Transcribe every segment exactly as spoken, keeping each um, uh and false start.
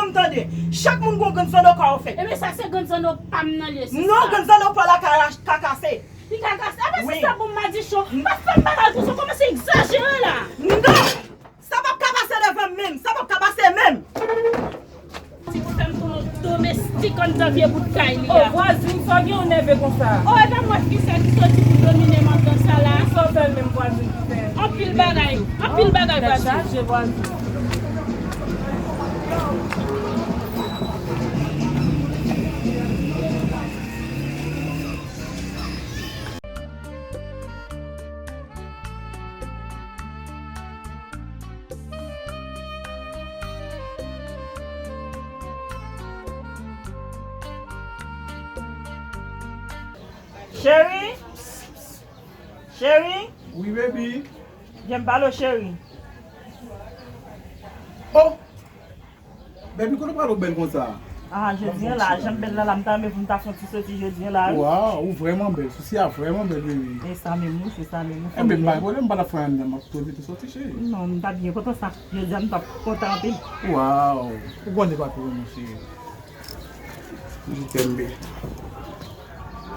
M tande. Chak moun gon grenn zanno ka ofèt. Ebyen, sa se grenn zanno pa m nan l ye, sista. Non, grenn zanno pa w la ka, ka kase. Li ka kase. Apa sista bon madichon. Pa fè m bagay konsa, w kòmanse egzajere la. Non! Sa p ap ka pase devan m menm. Sa p ap ka pase menm. Ti pou fè m pran yon domestik anndan vye bout kay li a. O, vwazin, sa w gen w nève konsa? O, e pa mwen ki sa ki soti pou domine m anndan sa la. Sa w fè l menm vwazin ki fè? Anpil bagay, anpil bagay vwazin. Tèt chaje vwazin. Cheri? Cheri? Wi, baby. Vyen m pale w, cheri. Oh! Baby, kote w pral ou bèl konsa? Ah, jodi a la, jan m bèl la, la, m ta renmen pou m ta fè yon ti soti jodi a la, wi. Waw, ou vrèman bèl. Soti a vrèman bèl, baby. Se sa menm, wi, se sa menm, wi. Enben, pa gen pwoblèm, m pa t ap fè anyen, m ap tou envite w soti, cheri. Non, m ta byen kontan sa. Jodi a, m t ap kontan anpil. Waw, ou konnen pa twò, mon cheri. Je t'aime, baby.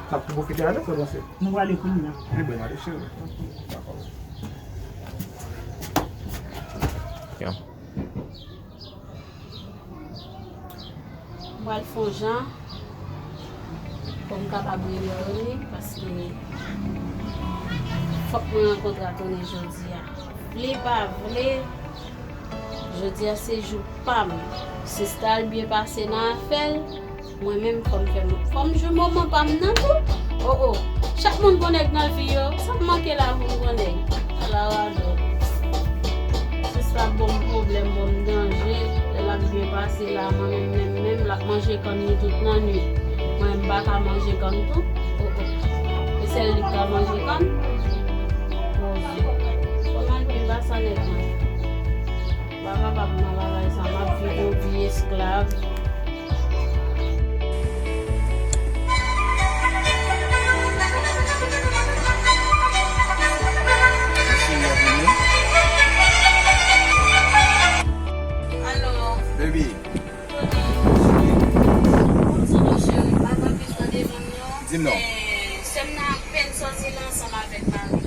N ap tou pwofite ale, sa w panse? Nou prale kounye a. Enben, n ale, cheri. Dakò. M pral fè yon jan pou m kapab rele Rony, paske fòk mwen rankontre ak Rony jodi a. Vle pa vle, jodi a se jou pa m. Sista l byen pase nan afè l. Mwen menm, fò m fè m, fò m jwi moman pa m nan tou. O, o. Chak moun gon nèg nan vi yo. Sa m manke la pou m gon nèg? Ala radòt. Sista ap ban m pwoblèm, ban m danje. Lè l ap byen pase la, mwen menm, menm, menm, l ap manje kann li tout lannwit. Mwen, m pa ka manje kann tou. O, o. E sèl li k ka manje kann? Bondye. Fò m al byen pase a nèg mwen. M pa kapab nan bagay sa, m ap viv yon vi esklav. Alo. Baby. Di m non. Eh, sè m nan apèn sòti la ansanm avèk mari l.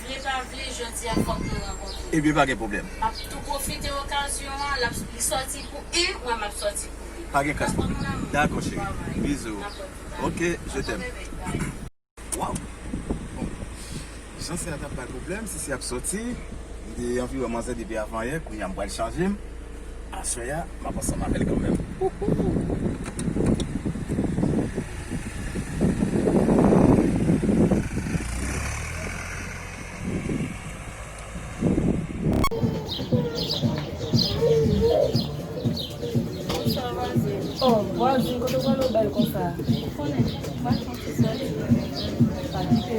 Vle pa vle, jodi a fòk nou rankontre. Ebyen, pa gen pwoblèm. M ap tou pwofite okazyon an, l ap, li sòti pou I, mwen m ap sòti pou li. Pa gen kras pwoblèm. Dakò, cheri. Bizou. Ok, je t'aime. Waw! Bon, jan sè a t ap bay pwoblèm, si sè ap sòti, m te anvi wè manzè depi avanyè, kounye a m pral chanje m. Aswè a, m ap ansanm avè l kanmenm. Bonswa, vwazin. Oh, vwazin, kote w pran nou bèl konsa? Ou konnen, m pral fè yon ti sòti. Sa kite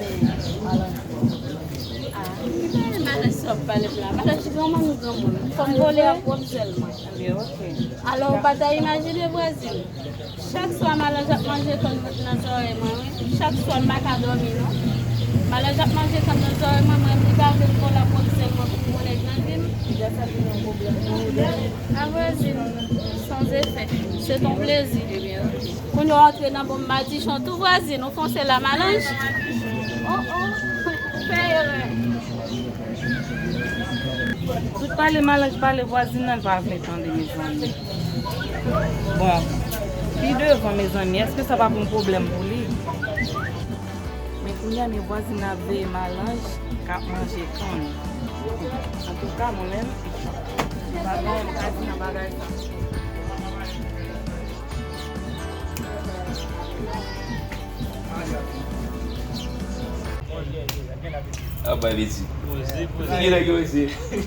malanj. Ah, ki pale malanj sa w ap pale m la? Malanj granmoun ou granmoun? Fò m vole a pwòp zèl mwen. Ebyen, ok. Alò, ou pa ta imajine, vwazin. Chak swa, malanj ap manje kann nan zòrèy mwen, wi. Chak swa, m pa ka dòmi, non. Malanj ap manje kann nan zòrèy mwen, mwen, li pa vle m vole a pwòp zèl mwen pou m gon nèg nan vi m. Deja sa vin yon pwoblèm pou ou. A vwazin, sans effet. C'est ton plaisir. Kounye a w antre nan bon madichon tou, vwazin, ou fonse la malanj. Oh, oh, ou fè erè. Tout pale malanj pale vwazin nan, l pa vle tande, mezanmi. Bon, pi devan, mezanmi, èske sa p ap yon pwoblèm pou li? Men kounye a, men vwazin nan ap veye malanj k ap manje kann. Antouka, mwen menm, m pa gen anyen m ka di nan bagay sa. Ap bay betiz. Poze, poze. Ki nèg yo mesye?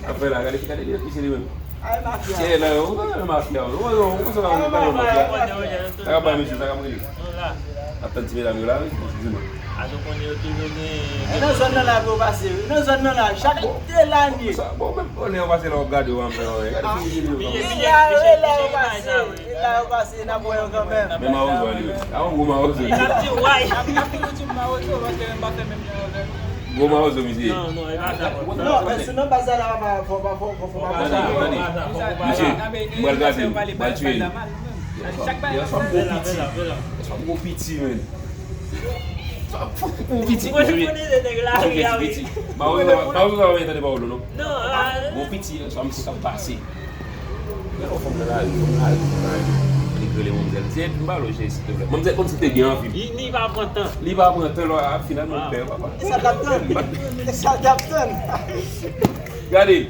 Ap fè la, gade, gade, gade, mesye li menm. Ay, mafya. Tiye la, yo, mafya, yo. Sa ka bay mesye, sa ka mwen li. Ap tann ti medam yo la, wi, eskize mwen. Ato konnen yo toujou gen. E nan zòn nan la pou yo pase, wi. Nan zòn nan la, chak de lane. Sa, bon, menm konnen yo pase la, w ap gade yo anfè, wi. Gade figi yo. E la, e la yo pase, e la yo pase, n ap wè yo kanmenm. Men mawozo a li menm. A yon gwo mawozo. L ap di way. N ap, n ap toujou di m mawozo, paske m pa fè menm jan avè l. Gwo mawozo misye ye. Non, non, e pa sa. Non, men sou non baz la, la, pa, fò, fò, fò, fò, fò pa Tande, tande. Misye, m pral kraze l, m pral tiye l. Yo, fanm gwo piti. Yo, fanm gwo piti, men. Fanm gwo piti, men. Mawozo sa, mawozo sa pa tande pawòl ou, non? Non, ah, gwo piti, fanm se k ap pase. Gade yon fanm nan lari, fanm lari, fanm lari. Li rele manmzèl, di, "Èd m ba l, silvouplè." Manmzèl kòmsi te gen anvi. Li, li pa pran tan. Li pa pran tan, lò a, finalman, l pè, papa. E sa l t ap tann. E sa l t ap tann. Gade.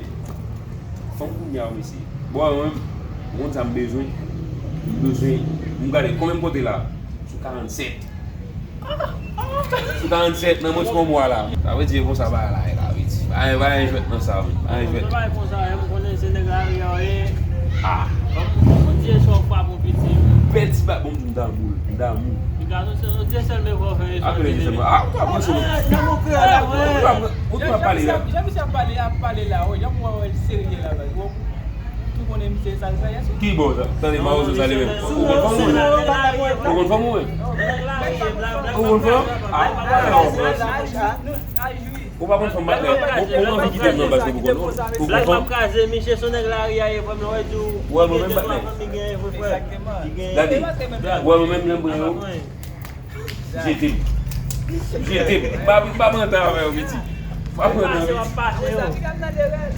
Fanm kounye a, mesye. Bon, mwen, mwen, sa m bezwen. M bezwen. M gade, konbyen m pote la? Sou karannsèt. Sou karannsèt nan mwen ti konbwa la. Sa vle di e konsa bagay la ye la, Viti. Pa gen, pa gen jwèt nan sa, wi. Pa gen jwèt. Sa bagay konsa, m konnen se nèg lari a w ye. Ah. Ban m, ban m di sa w frape w piti. Bèl ti ba, bon, m damou l, m damou. Ti gason, se yon ti sèl men fò fè. Apre li sèlman. Ah, ou ta pran sou. Ah, nan mon kè a la, ou ta pran, ou ta pale la. Jan misye ap pale, ap pale la, wi. Jan mwen wè l serye la, baz. Tou konnen misye sa l fè yè sou. Ki bò sa? Tande, mawozo sa li menm. Ou konn fanm ou menm? Ou konn fanm ou menm? Ou konn fanm? Ah, ou pa konn fanm matnè. Ou, ou anvi kite m nan baz pou konn ou. Ou konn fanm? Black ap kraze misye, se nèg lari a ye, frè m, lè w di w. Ou wè mwen menm matnè. Gade. Ou wè mwen menm lè m pran yo. Jete m. Jete m. M pa, m pa mantè avè w, Viti. M pa mantè avè w, Viti.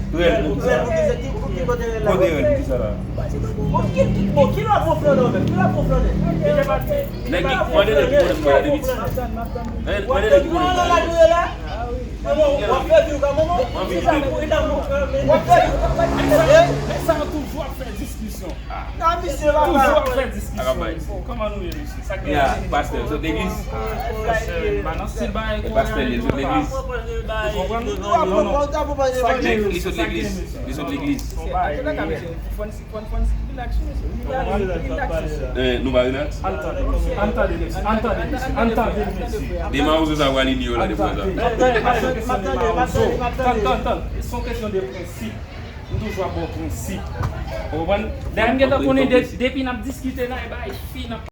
Rèl pou kisa? Kote rèl pou kisa la? Bon, ki, ki, bon, ki lòt bon flanè menm? Ki lòt bon flanè? Nèg ki, mande nèg ki konnen m, mande Viti. Mande nèg ki konnen m, mande Viti. W ap fè vi w kòman? W ap fè vi w. Nèg sa yo toujou ap fè diskisyon. Ah. Nan misye papa. Toujou ap fè diskisyon. Kòman nou ye, mesye? Sa k gen? Ya, pastè, sot legliz. Pastè, ba nan stil bagay. E pastè, li sot legliz. Ou konprann? Li sot legliz. Li sot legliz. Fòn, fòn, fòn relax, mesye. Relax, relax. Eh, nou pa relax? Ann tande, ann tande, mesye. Ann tande, mesye. Ann tande, mesye. Demen ou sou sa w alinye yo la, demen sa. Ann tande, ann tande, ann tande. Tann, tann, tann. Se yon kesyon de prensip. M toujou ap ba w prensip. Ou konprann? Dayè, m gentan konnen de-, depi n ap diskite la, e bagay fi n ap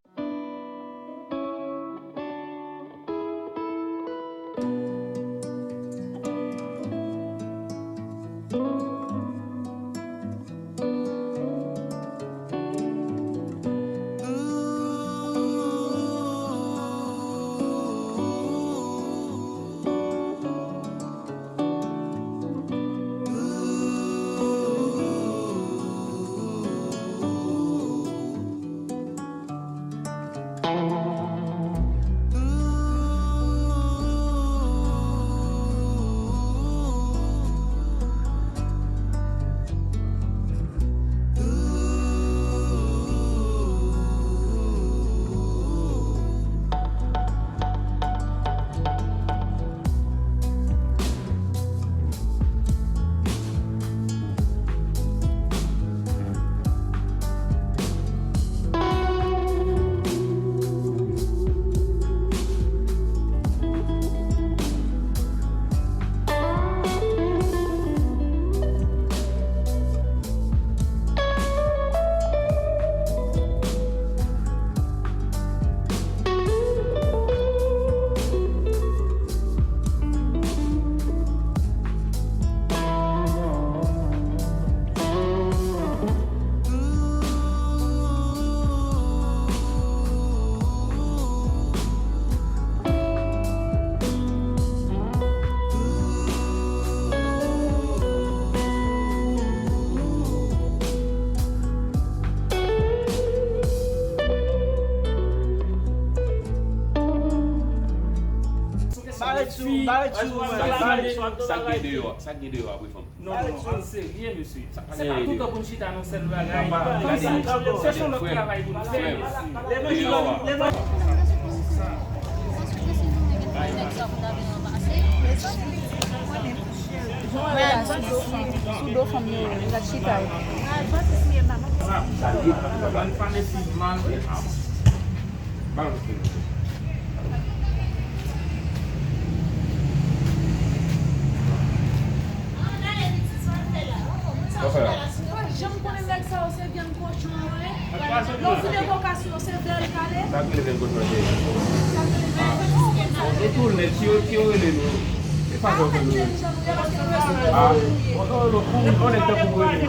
Barèt sou, barèt sou. Sa k gen deyò a? Sa k gen deyò a pou fanm? Non, non, non, ann serye, mesye. Se pa toutan pou n chita nan sèl bagay. Kòmsi se yon lòt travay pou n fè, mesye. Sou do fanm yo, yo t ap chita yo. Sa, sa, sa, sa, sa, sa, sa, sa, sa, sa, sa, sa, Ba m kite l. Sa fè la. Jan m konnen nèg sa yo se vyann kochon yo ye. Lè w vide vokasyon yo se vle l pale. Sa k rele vyann kochon an, cheri? Sa k rele vyann kochon an. E tou nèg ki yo, ki yo rele nou? Sa fè w fè nou rele? Ah, on, on, on, on nèg tankou w rele.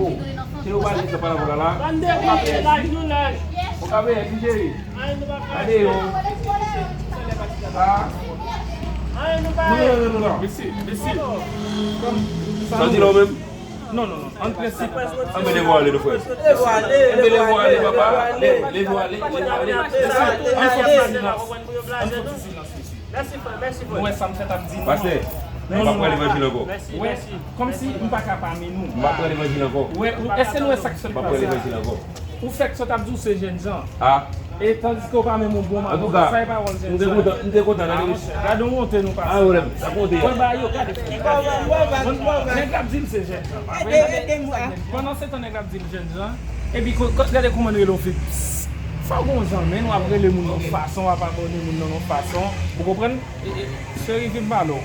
Oh, se yo pale sa pa rapò la la. Ou ka peye, ti cheri. Gade yo. Ah. Non, non, non, non, non. Mesye, mesye. Sa di la w menm? Non, non, non. An prensip. Ann mete vwale nou frè. Ann mete vwale papa. Leve vwale, leve vwale. Mesye, ann fè ti silans. Ann fè ti silans mesye. Mèsi frè, mèsi frè. Nou wè sa m fèt ap di nou. Pastè, m ap pran levanjil ankò. Wè, kòmsi m pa ka pami nou. M ap pran levanjil ankò. Wè, èske nou wè sa k sot pase a? M ap pran levanjil ankò. Ou fèk sot ap di w se jènjan. Ah. E tandiske w pa menm yon bon madanm. Antouka, sa e pawòl jènjan. M te kontan, m te kontan, tande mesye. Gade yon wonte nou pase. Ah, wè, sa konte. Wè ba yo, gade. Nèg la ap di l se jènjan, pa vre? Pandan se tan nèg la ap di l jènjan, epi gade kòman l rele yon fi. Fò w gen yon jan, men w ap rele moun yon fason, w ap abòne moun nan yon fason. Ou konprann? E, e, cheri, vin pale w.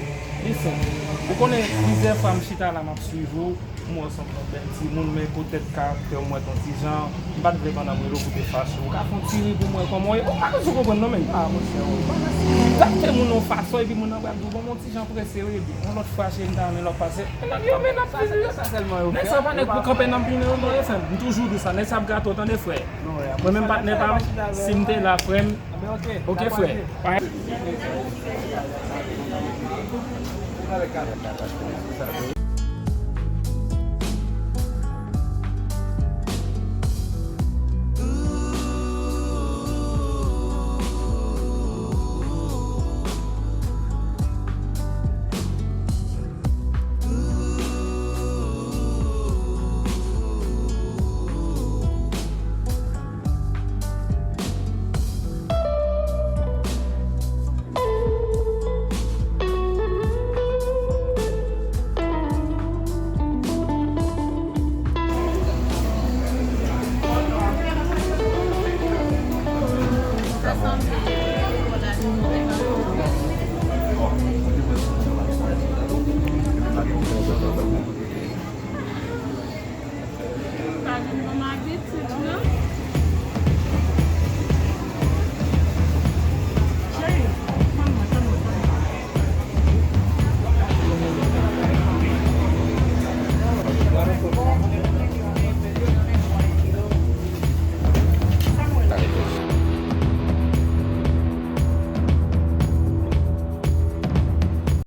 Li senp. Ou konnen, plizyè fwa m chita la, m ap swiv ou. M wè w se yon bèl timoun, men poutèt karaktè w m wè t yon ti jan, m pa t vle pandan m rele w pou te fache. Ou ka fè yon ti ri pou m wè kòman w ye. Ou pa bezwen konprann non, men. Ah, monchè, ou pa nan seri. Trete moun yon fason, epi moun nan pral di w, bon, m yon ti jan prese, wi, epi yon lòt fwa, cheri, m ta renmen lè w pase. Men nèg yo, men n ap vin. Sa, sa sèlman yo fè. Nèg sa pa nèg pou kanpe nan bimen yo, non, yo fè. M toujou di sa, nèg sa ap gate w, tande, frè. Mwen menm patnè pa m, si m te la, frè m, oke, frè.